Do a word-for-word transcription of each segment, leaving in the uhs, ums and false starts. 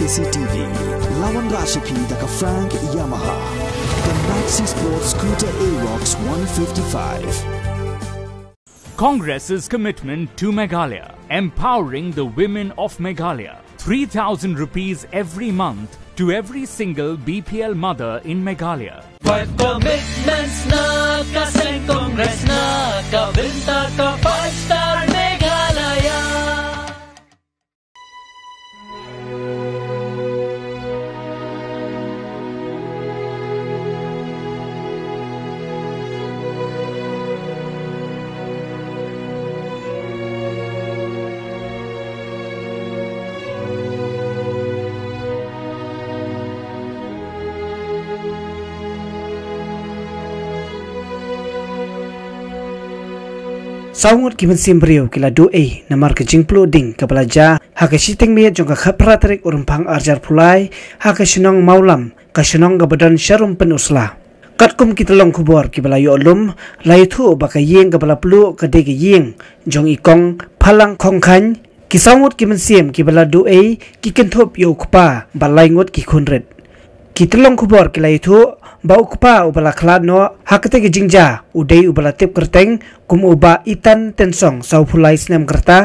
C T V. Lawan Rashipi da ka Frank Yamaha. The Maxi Sport Scooter Aerox one fifty-five. Congress's commitment to Meghalaya, empowering the women of Meghalaya. Three thousand rupees every month to every single B P L mother in Meghalaya. Five commitments na ka seng Congress na ka bynta ka five star Meghalaya. Saw ngut ki mynsiem briew ki la duh ei namar ka jingpluh ding kaba la jia ha ka shiteng miet jong ka khatphra tarik u Rymphang arhajar arphew lai ha ka shnong Mawlam, ka shnong kaba don sharum pynusla. Katkum ki tyllong khubor kiba la ïoh lum, la ïathuh ba ka ïing kaba la pluh ka dei ka ïing jong i Kong Phalang Khongkhan. Ki saw ngut ki mynsiem kiba la duh ei ki kynthup ïa u kpa bad lai ngut ki khun rit. Ki tyllong khubor ki la ïathuh ba u kpa uba la khlad noh ha katei ka jingjia u dei uba la tip kyrteng kum u Bah Itan Tynsong, sawphew lai snem ka rta.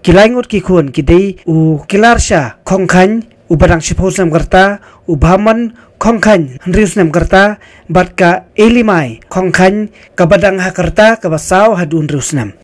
Ki lai ngut ki khun ki dei u Kilarsha Khongkhan uba dang shiphew snem ka rta, u Bhamon Khongkhan hynriew snem ka rta, bad ka Elimai Khongkhan kaba dang ha ka rta kaba saw haduh hynriew snem.